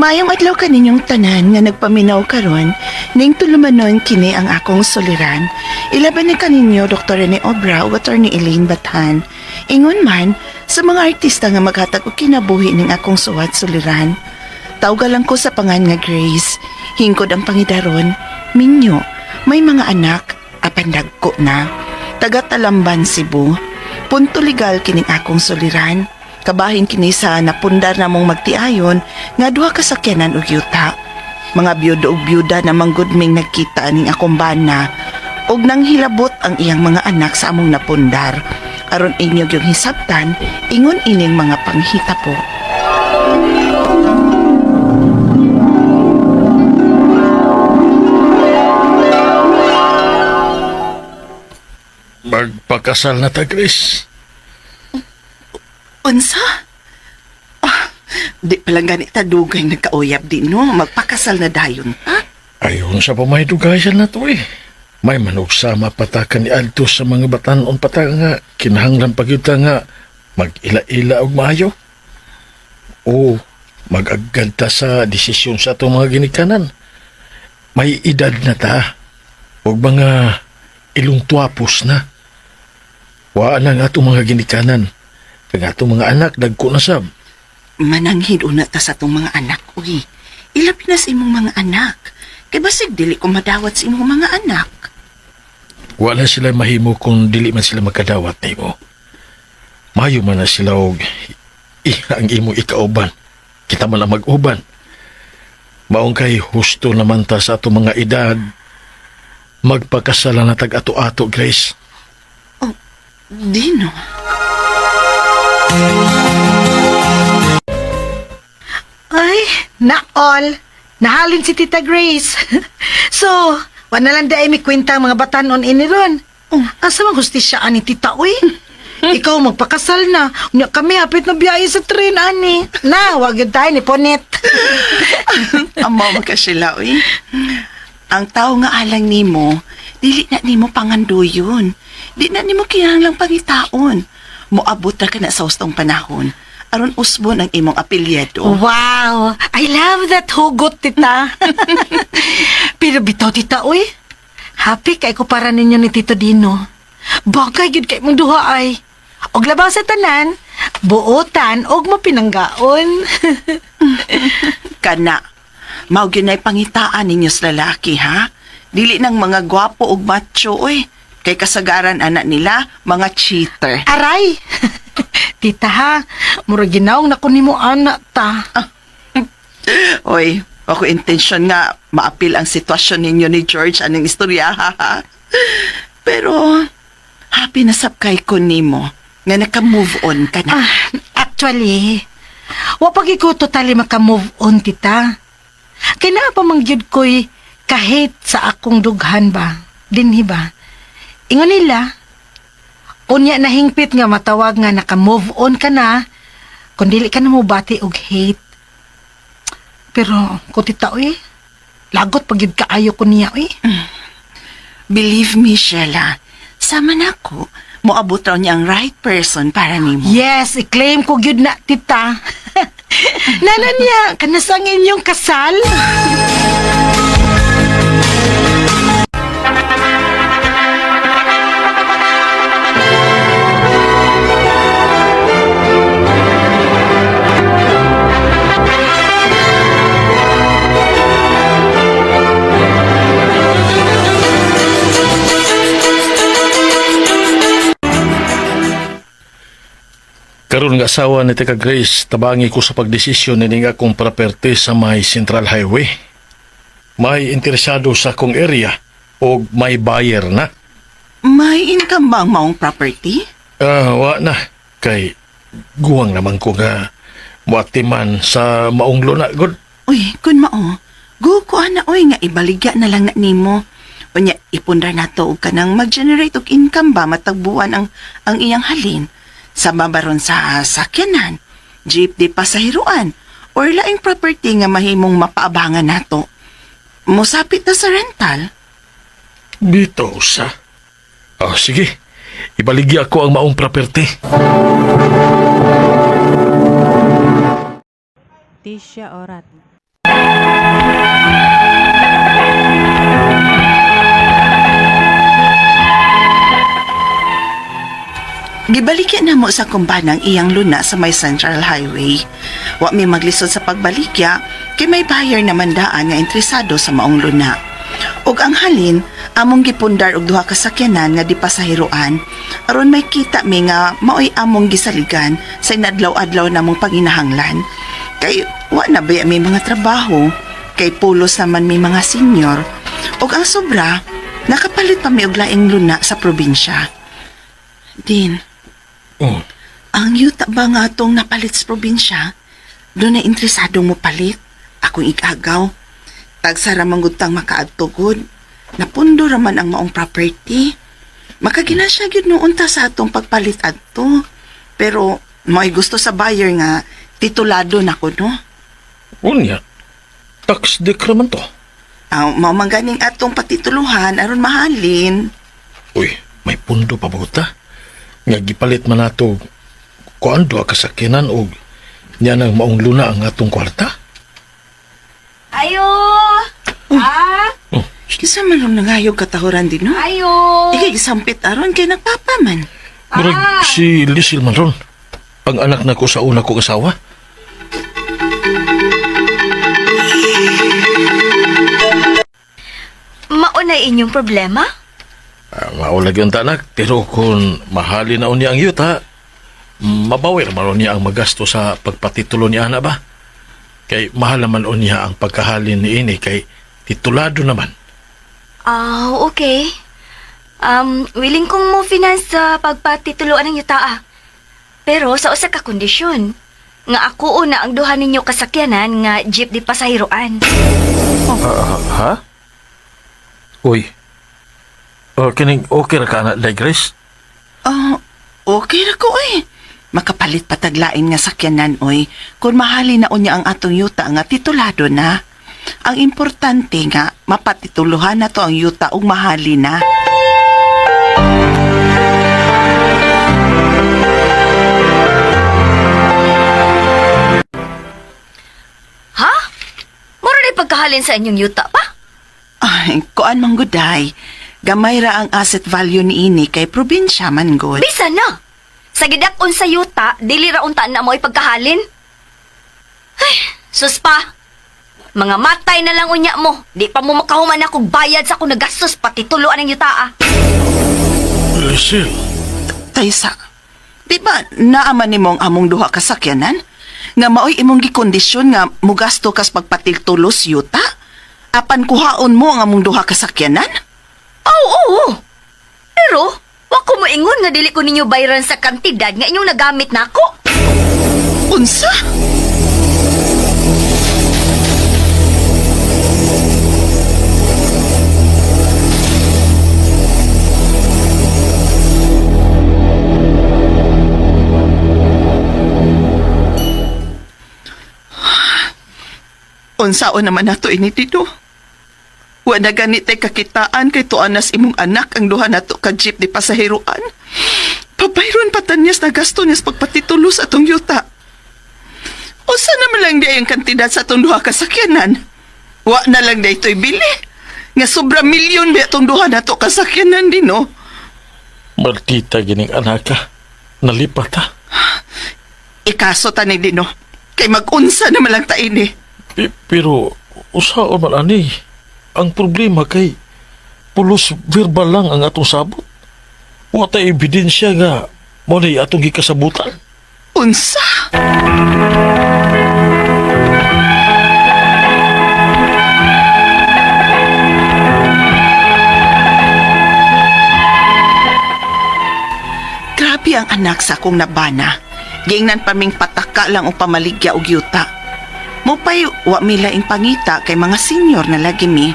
Maayong adlaw kaninyong tanan nga nagpaminaw karon ning tulumanon kini ang akong suliran. Ilaban ni kaninyo Dr. Rene Obra ug Attorney Elaine Bathan. Ingon man sa mga artista nga maghatag og kinabuhi ning akong suwat suliran. Tawga lang ko sa pangan nga Grace. Hingkod ang pangidaron, minyo, may mga anak, apan dagko na. Taga Talamban, Cebu. Punto legal kining akong suliran. Kabahin kini sa napundar namong magtiayon nga duha ka sakyanan og yuta. Mga biyudo og biyuda na manggudming nagkita ning akong bana og nanghilabot ang iyang mga anak sa among napundar. Aron inyo gyud hisabtan, ingon ining mga panghita po. Magpakasal na ta, Grace. Unsa? Ah, di pa lang ganit ta dugay nagkauyab di no, magpakasal na dayon ta. Ayon sa pamaydugayan na to eh. May manugsama patakan ni Alto sa mga batanon pata nga kinahanglan pagyud ta nga mag-ila-ila og maayo. O mag-agad ta sa desisyon sa atong mga ginikanan. May edad na ta og mga ilong tuwapos na. Wa na nga atong mga ginikanan. Kag atong mga anak dagko na sab. Mananghid una ta sa atong mga anak, uy. Ilabi na sa imong mga anak. Kay basig dili ko madawat sa imong mga anak. Wala sila mahimo kung dili man sila magkadawat nimo. Mayo man na sila og ang imo ikauban. Kita man ang mag-uban. Maong kay husto naman ta sa atong mga edad. Magpakasala na tag ato-ato, Grace. Oh, Dino. Ay, naol. Nahalin si Tita Grace. So, wala lang dahil may kwenta ang mga batanon ini ron. Oh. Asa mang hustisya ani Tita, uy? Ikaw magpakasal na. Unya kami hapit na biyahe sa train, ani. Na, wag yun tayo ni Ponet. Amaw man ka sila, uy. Ang tao nga alang nimo, dili na nimo panganduyon. Di na nimo kinahanglang pangitaon. Moabot ra ka na sa hustong panahon. Aron usbon ang imong apelyido. Wow! I love that hugot, Tita. Pero bitaw, Tita, uy. Happy kay ko para ninyo ni Tito Dino. Bagay gyud kay mong duha ay. Og labaw sa tanan, buotan og mapinanggaon. Kana. Mao gyud nay pangitaan ninyo sa lalaki, ha? Dili nang mga gwapo ug macho, uy. Kay kasagaran anak nila, mga cheater. Aray! Tita ha, murag ginaong na ko nimo ana ta. Oy, ako intensyon nga maapil ang sitwasyon ninyo ni George aning istorya, ha, ha? Pero happy na sab kay ko nimo nga naka-move on ka na. Ah, actually, wa pag ko totally maka-move on, Tita. Kay naa pa man gyud ko'y kahit sa akong dughan ba, dinhi ba. Ingon nila, unya nahingpit nga matawag nga naka-move on ka na, kung dili ka na mo bati og hate. Pero, ko tita, uy, lagot pag gyud kaayo ko niya, uy. Believe me, Sheila, sama na ko. Moabot raw niya ang right person para nimo. Yes, i-claim ko gyud na, tita. Nana niya, kanasang inyong kasal? Karon nga asawa ni Teka Grace, tabangi ko sa pagdesisyon ni nga akong property sa may Central Highway. May interesado sa akong area o may buyer na. May income ba ang maong property? Ah, wa na. Kay guwang naman ko nga muati man sa maong luna god. Uy, kun mao, go ko ana oy nga ibaligya na lang na nimo. Unya ipundar nato og kanang mag-generate og income ba matagbuan ang iyang halin. Sa babaron sa sakyanan, jeep di pasahiruan, or laing property nga mahimong mapaabangan nato. Mosapit na sa rental. Bitaw sa. Ah, sige. Ibaligya ko ang maong property. Tisha Orat. Gibalikya na mo sa kumbanang iyang luna sa may Central Highway. Wa mi maglisod sa pagbalikya kay may buyer naman daan nga interesado sa maong luna. Ug ang halin, among gipundar og duha ka sakyanan nga di pasahiroan aron may kita mi nga maoy among gisaligan sa inadlaw-adlaw namong panginahanglan. Kay wa na ba may mga trabaho, kay pulos naman may mga senior. Ug ang sobra, nakapalit pa mi og laing luna sa probinsya. Din, Oh, ang yuta ba nga atong napalit sa probinsya? Doon na interesadong mo palit. Akong igagaw. Tagsara manggutang makaadtugod. Napundo raman ang maong property. Makagina siya gyud noon ta sa atong pagpalit adto. Pero may gusto sa buyer nga titulado na ko, no? Unya, tax dec raman to. Ang mao man ganing atong patituluhan aron mahalin. Uy, may pundo pa ba ta? Nga gipalit man nato kuan duha ka sakyanan og niya nang maong luna ang atong kwarta. Ayo! Ah! Oh, Kinsa man lang nangayog katahuran din, no? Ayo! Ikay gisampit aron kay nagpapa man. murag si Lisil man ron. Ang anak nako sa una kong asawa. Mauna inyong problema? Ah, maulag yung tanak, pero kung mahalin na niya ang yuta, mabawi naman niya ang magasto sa pagpatitulo niya na ba? Kay mahal naman niya ang pagkahalin ni ini kay titulado naman. Ah, okay. Willing kong mo finance sa pagpatituluan ng yuta ah. Pero sa usa ka kondisyon, nga ako una ang duha ninyo kasakyanan nga jeep di pasahiroan. Ha? Uy. Oh, kining okay ra ka na, Day Grace? Oh, okay ra ko eh. Makapalit pataglain nga sakyanan oy kung mahali na unya ang atong yuta nga titulado na. Ang importante nga mapatituluhan na to ang yuta ug mahali na. Ha? Mura na pagkahalin sa inyong yuta pa? Ay, kuan man guday. Gamay ra ang asset value niini kay probinsya man gud. Bisa na! Sa gidak-on sa yuta, dili ra unta na mo ipagkahalin. Ay, sus pa! Mga matay na lang unya mo. Di pa mo makahuman akong bayad sa akong nagastos pati tuluan ng yuta ah. Lisil. Taysa, di ba naaman nimo ang among duha ka sakyanan? Nga maoy imong gikondisyon nga mugasto kas pagpatiltulos yuta? Apan kuhaon mo ang among duha ka sakyanan? Oo, oo. Pero, wa ko moingon nga dili ko ninyo bayaran sa kantidad nga inyong nagamit nako. Unsa? Unsaon naman nato ini dito? Wa na gani tay kakitaan kay tuanas imong anak ang duha nato ka jeep di pasaheroan. Pabayron pa tanyas na gasto niyas pagpatitulo sa atong yuta. Usa naman lang di ang kantidad sa atong duha ka sakyanan. Wa na lang di ito'y bili. Nga sobra milyon di atong duha nato kasakyanan din, no? Maldita gining anaka. Nalipat ha. Ikaso tani din, no? Kay mag-unsa naman lang ta ini. Pero usaon man ani. Ang problema kay pulos verbal lang ang atong sabot. Wa tay ebidensya nga mo na atong gikasabutan. Unsa? Grabe ang anak sa akong nabana. Giingnan pa ming pataka lang og pamaligya og yuta. Mupay wa mi laing pangita kay mga senior na lagi mi.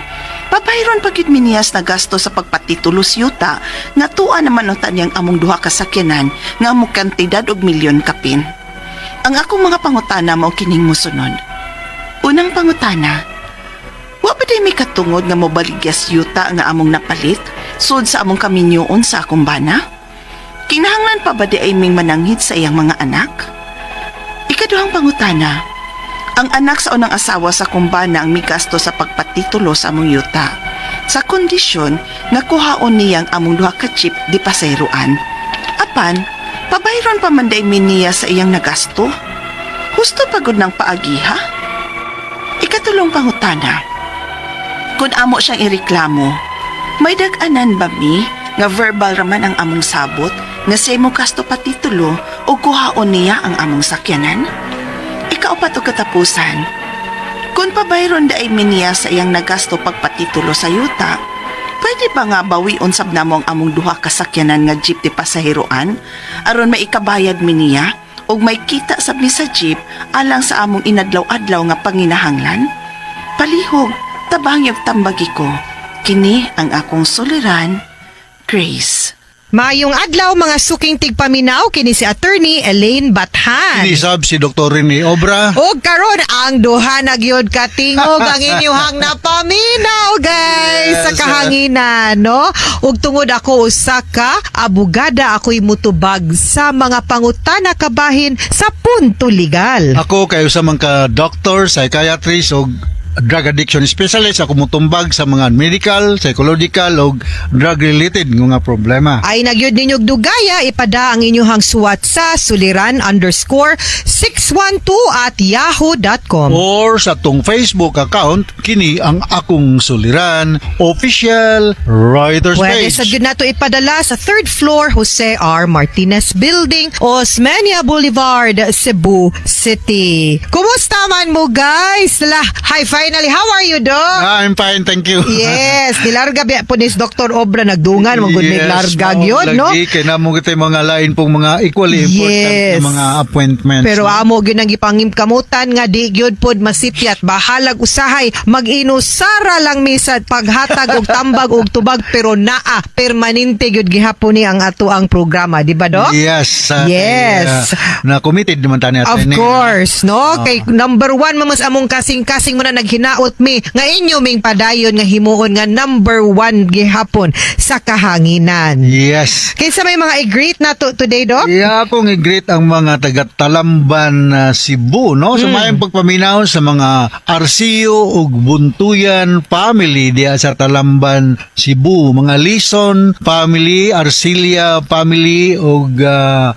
Pabayron pa gid mi niyas na gasto sa pagpatitulos yuta nga tuwa naman unta niyang among duha ka sakyanan nga mo kantidad og milyon kapin. Ang akong mga pangutana mao kining mosunod. Unang pangutana, wa ba day may katungod nga mobaligyas yuta nga among napalit sud sa among kaminyoon sa akong bana? Kinahanglan pa ba di ay ming mananghid sa iyang mga anak? Ikaduhang pangutana, ang anak sa unang asawa sa kumbana ang migasto sa pagpatitulo sa among yuta. Sa kondisyon nga kuhaon niyang among duha ka chip di pasayroan. Apan, Pabayron pa man day mi niya sa iyang nagasto? Husto pagod ng paagiha? Ikatulong pangutana. Kung amo siyang ireklamo, may dag-anan ba mi nga verbal raman ang among sabot nga siya mo kasto patitulo o kuhaon niya ang among sakyanan? Ikaupat o katapusan, kung pabayron da ay mi niya sa iyang nagasto pagpatitulo sa yuta, pwede ba nga bawion sab namo ang among duha ka sakyanan nga jeep ti pasaheroan aron maikabayad mi niya ug may kita sab mi sa jeep alang sa among inadlaw-adlaw nga panginahanglan? Palihog, tabang yung tambagi ko. Kini ang akong suliran, Grace. Maayong adlaw, mga suking tigpaminaw, kini si Attorney Elaine Bathan. Kinisab si Dr. Rene Obra. Og karon ang duha na gyud katingog ang inyong napaminaw, guys, sa kahanginan, no? Ug tungod ako usa ka abogada, ako'y mutubag sa mga pangutana kabahin sa punto legal. Ako kayo sa mga doctor, psychiatrist o drug addiction specialist, ako mutumbag sa mga medical, psychological o drug related nga mga problema. Ay nagyud ninyog dugaya, ipada ang inyong suwat sa suliran_612@yahoo.com. Or sa atong Facebook account, kini ang Akong Suliran Official Writers Pwede Page. sa gyud nato ipadala sa third floor, Jose R. Martinez Building, Osmeña Boulevard, Cebu City. Kumusta man mo, guys? La, hi, finally. How are you, Doc? Ah, I'm fine, thank you. Yes, nilarga biya po ni Dr. Obra, nagdungan mo gud mig larga mao gyud, no? lagi, kay namo kita mga lain pong mga equally important na mga appointments. Pero no? amo gyud ang gipangimkamutan nga di gyud pod masipyat, bahalag usahay mag-inusara lang mi sa paghatag og tambag og tubag, pero naa permanente gyud gihapon ni ang ato ang programa, di ba, Dok? Yes. Kay, na committed naman tani Of attorney. course, no? Kay number one mamas among kasing-kasing mo na naghinaot mi nga inyo ming padayon nga himuon nga number one gihapon sa kahanginan. Kinsa may mga i-greet na to today, Dok? Yeah, akong i-greet ang mga taga Talamban, Cebu, no? Sa maayong pagpaminaw sa mga Arceo ug Buntuyan family diha sa Talamban, Cebu, mga Lison family, Arcilia family ug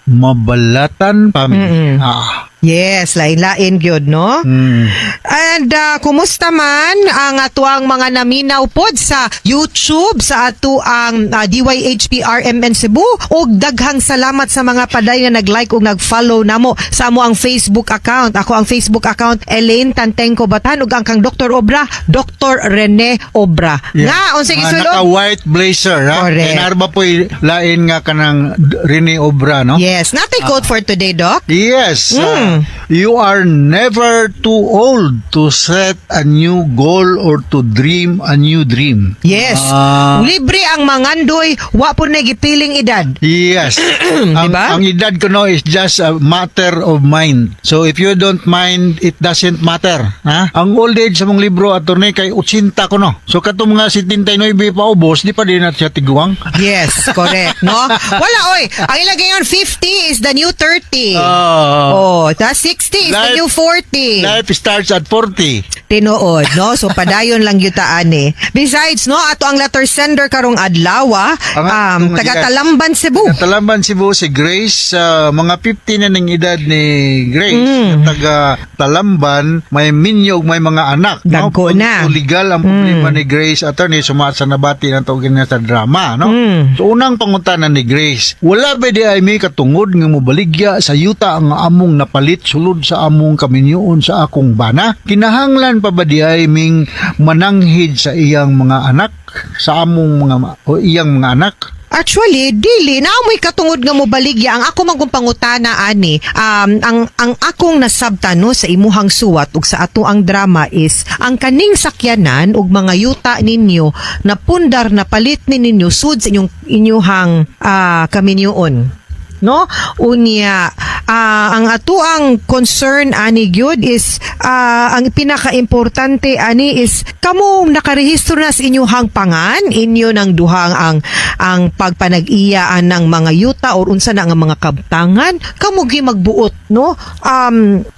Mabalatan family. Ah. Yes, lain-lain gyud, no? And kumusta man ang atuang mga naminaw pod sa YouTube sa atuang DYHPRMN Cebu, ug daghang salamat sa mga paday nga nag-like ug nag-follow namo sa amo ang Facebook account. Ako ang Facebook account, Elaine Tantenko Batan, ug ang kang Dr. Obra, Dr. Rene Obra. Nga unsa Mga gisulod? naka-white blazer, ha? Correct. Kay narba po'y lain nga kanang Rene Obra, no? Yes, natay quote for today, Doc. Yes. You are never too old to set a new goal or to dream a new dream. Yes. Libre ang mangandoy, wa po na gipiling edad. Yes. Diba? Ang edad ko, no, is just a matter of mind. So if you don't mind, it doesn't matter. Ha? Ang old age sa mong libro, attorney, kay 80 ko, no. So katong mga 79 pa ubos, di pa din na siya tiguang. Yes, correct, no? Wala oy. Ang ilagay yun, 50 is the new 30. Oh, tas 60 is the new 40. Life starts at 40. Tinuod, no? So padayon lang yutaan eh. Besides, no, ato ang letter sender karong adlaw, Ang taga Talamban, Cebu. Taga Talamban, Cebu, si Grace, mga 50 na ng edad ni Grace, taga Talamban, may minyo ug may mga anak. No? Dagko na. So, legal ang problema ni Grace, attorney, suma sa nabati na tawagin niya sa drama, no? So, unang pangutana ni Grace, wala ba di ay may katungod nga mobaligya sa yuta ang among napalit sulod sa among kaminyoon sa akong bana? Kinahanglan pa ba di ay ming mananghid sa iyang mga anak? Sa among mga o iyang mga anak? Actually, dili na mo'y katungod nga mobaligya. Ang ako man kung pangutana ani, ang akong nasabtan, no, sa imuhang suwat ug sa ato ang drama is ang kaning sakyanan ug mga yuta ninyo na pundar na palit ni ninyo sud sa inyong inyuhang kaminyoon, no? Unya Ang atuang concern ani gyud is ang pinaka-importante ani is kamo nakarehistro na sa inyuhang pangan, inyo ng duhang ang pagpanag-iya ng mga yuta or unsa na nga mga kabtangan, kamo gi magbuot, no?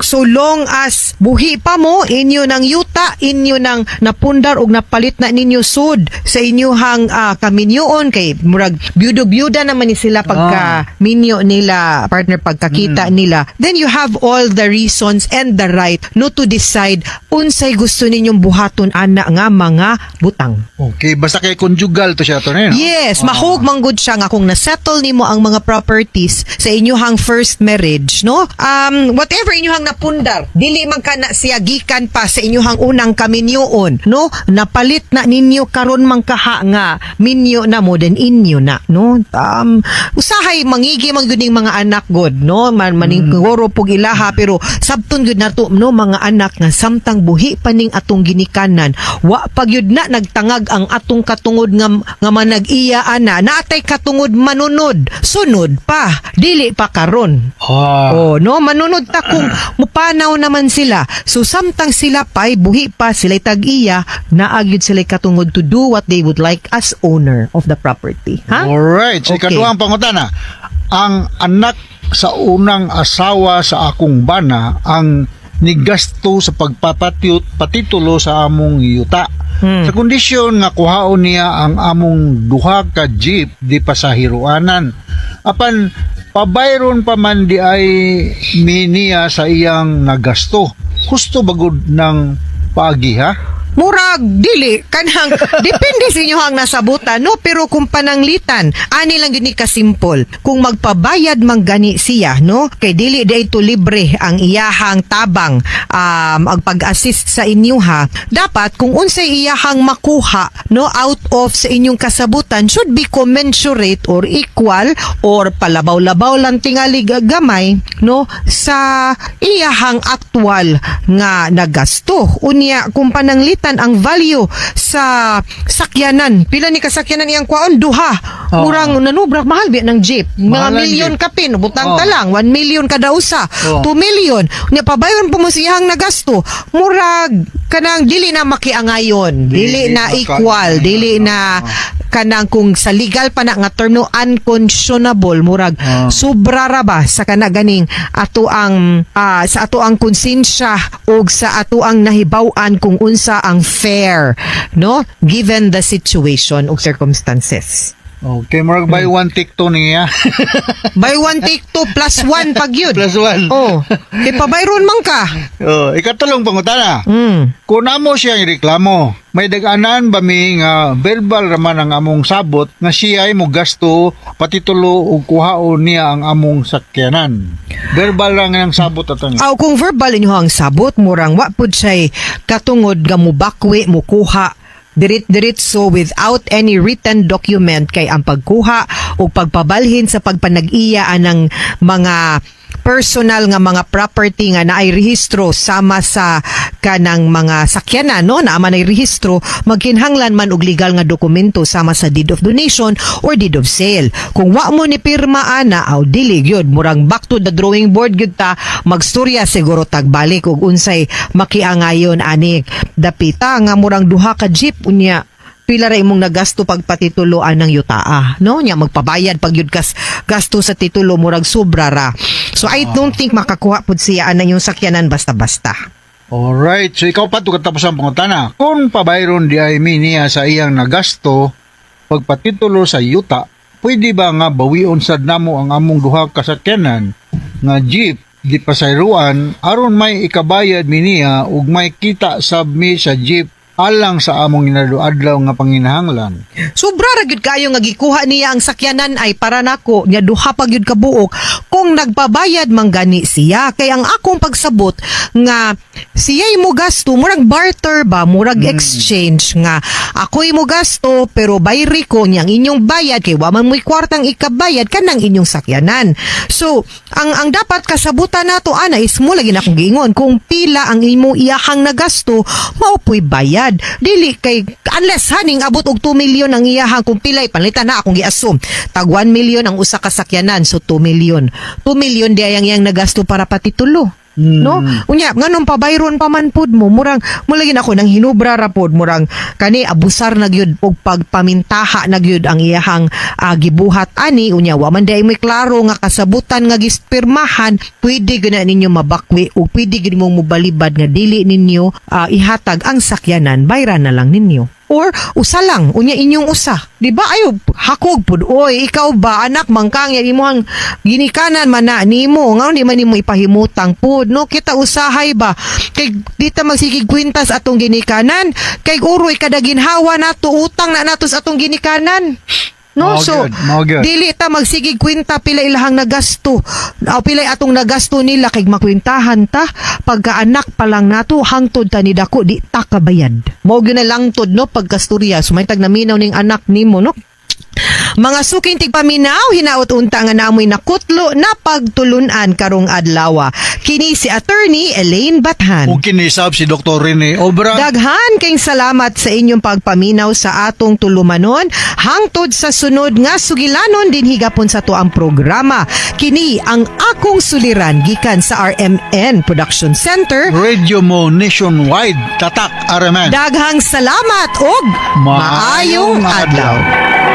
So long as buhi pa mo, inyo ng yuta, inyo ng napundar og napalit na ninyo sud sa inyuhang kaminyoon, kay murag byudo-byuda naman ni sila pagka minyo nila, partner, pagkakita nila, then you have all the reasons and the right, no, to decide unsay gusto ninyong buhaton ana nga mga butang. Okay, basta kay conjugal to siya, attorney, no? Yes, mahog manggod siya nga kung nasettle nimo ang mga properties sa inyuhang first marriage, no? Whatever inyuhang napundar, dili man kana siya gikan pa sa inyuhang unang kaminyoon, no? Napalit na ninyo karon man kaha nga minyo na mo, then inyo na, no? Usahay mangigi man gyud ning mga anak god, no? Man maning guro pug ilaha, pero sabton gyud nato, no, mga anak, nga samtang buhi pa ning atong ginikanan, wa pa gyud na nagtangag ang atong katungod nga manag-iya ana, naatay katungod manunod sunod pa, dili pa karon. Oh, no, manunod ta kung mupanaw naman sila. So samtang sila pa'y buhi pa, sila'y tag-iya, naa gyud sila'y katungod to do what they would like as owner of the property. Ha? Alright, so Okay. ikaduhang pangutana. Ang anak sa unang asawa sa akong bana ang nigasto sa pagpapatiyot patitulo sa among yuta. Sa kondisyon nga kuhaon niya ang among duha ka jeep di pasahiruanan. Apan pabayron pa man di ay mi niya sa iyang nagasto. Husto bagod ng paagi, ha? Murag dili, kanang depende sa inyo ang nasabutan, no? Pero kung pananglitan ani lang gyud ni kasimple, kung magpabayad man gani siya, no, kay dili di ito libre ang iyahang tabang, ang pag-assist sa inyo, ha, dapat kung unsay iyahang makuha, no, out of sa inyong kasabutan should be commensurate or equal or palabaw-labaw lang tingali gamay, no, sa iyahang actual nga nagasto. Unya kung pananglitan ang value sa sakyanan, pila ni kasakyanan iyang kwaon? Duha. Murang nanubra mahal biya ng jeep, mga Mahal ang milyon jeep. kapin butang ta lang 1 million kada usa, 2 million. Unya pabayon po mo sa iyang nagasto, murag kanang dili na makiangayon, dili Dili na equal, dili na kanang kung sa legal pa na nga term, no, unconscionable, murag sobra ra ba sa kana ganing ato ang sa ato ang konsensya ug sa ato ang nahibaw-an kung unsa ang fair, no, given the situation ug circumstances. Okay, murag buy one take two niya. Buy one take two plus one pag yun. Plus one. Oh, kay pabayron man ka. Oh, ikatulong pangutana. Kung amo siya reklamo, may dag-anan ba mi nga verbal raman ang among sabot nga siya ay mo gasto patitulo ug kuhaon niya ang among sakyanan? Verbal lang ang sabot ato niya. Aw, kung verbal inyo ang sabot, murang wa pud siya'y katungod nga mubakwi, mukuha dirit-diritso without any written document, kay ang pagkuha o pagpabalhin sa pagpanag-iya anang mga personal nga mga property nga naay rehistro sama sa kanang mga sakyanan, no, naa man ay rehistro, magkinhanglan man og legal nga dokumento sama sa deed of donation or deed of sale. Kung wa mo ni pirma ana, aw, dili gyud, murang back to the drawing board gyud ta magstorya siguro tagbalik og unsay makiangayon ani dapita nga murang duha ka jeep, unya pila ra imong nagasto pagpatituloan ng yutaa, no? Nya magpabayad pag yun kas gasto sa titulo, murag sobra ra. So I don't think makakuha pud siya ana yung sakyanan basta-basta. Alright, so ikaw pa to katapos ang pangutana. Kung pabayron di ay mi niya sa iyang nagasto pagpatitulo sa yuta, pwede ba nga bawion sad namo ang among duha ka sakyanan nga jeep di pasayroan aron may ikabayad mi niya ug may kita sab mi sa jeep alang sa among inadlaw nga panginahanglan? Sobra ra gyud kayo nga gikuha niya ang sakyanan ay para nako niya, duha pa gyud ka buok, kung nagpabayad man gani siya, kay ang akong pagsabot nga siya'y mo gasto, murag barter ba, murag exchange nga ako'y mo gasto pero bayri ko niyang inyong bayad kay wa man mo'y kwartang ikabayad kanang inyong sakyanan. So ang dapat kasabutan nato ana is mo lagi na akong giingon, kung pila ang imong iyahang nagasto, mao po'y bayad. pabalibad. Dili kay unless haning abot og 2 million ang iyahang, kung pilay panlitan na akong gi-assume tag 1 million ang usa ka sakyanan, so 2 million. 2 million di ay ang iyang nagasto para patitulo. No? Unya, nganong pabayron pa man pud mo, murang mula gin ako nang hinubra ra pod, murang kani abusar na gyud og pagpamintaha na gyud ang iyahang gibuhat ani. Unya, wa man diay may klaro nga kasabutan nga gispirmahan, pwede gyud na ninyo mabakwi ug pwede gyud mong mobalibad nga dili ninyo ihatag ang sakyanan, bayran na lang ninyo. Or usa lang, unya inyong usa. Di ba? Ayo, hakog pud. Oy, ikaw ba anak mangkang yan imong ginikanan man na nimo. Ngano di man nimo ipahimutang pud, no? Kita usahay ba? Kay di ta magsigig kwintas atong ginikanan. Kay uroy kada ginhawa nato, utang na nato sa atong ginikanan. No, Mao so gyud, mao gyud. dili ta magsigig kwenta pila ilahang nagasto. O pila atong nagasto nila kay makwentahan ta pagkaanak pa lang nato hangtod ta ni dako di ta kabayad. Mao gyud na langtod, no, pagkasturya sumay naminaw ning anak nimo, no. Mga suking tigpaminaw, hinaot unta nga naamoy nakutlo na pagtulunan karong adlaw. Kini si Attorney Elaine Bathan. Ug kinisab si Dr. Rene Obra. Daghan kayong salamat sa inyong pagpaminaw sa atong tulumanon. Hangtod sa sunod nga sugilanon din higapon sa tuang programa. Kini ang Akong Suliran gikan sa RMN Production Center. Radio mo nationwide. Tatak RMN. Daghang salamat og maayong Maayong adlaw. Adlaw.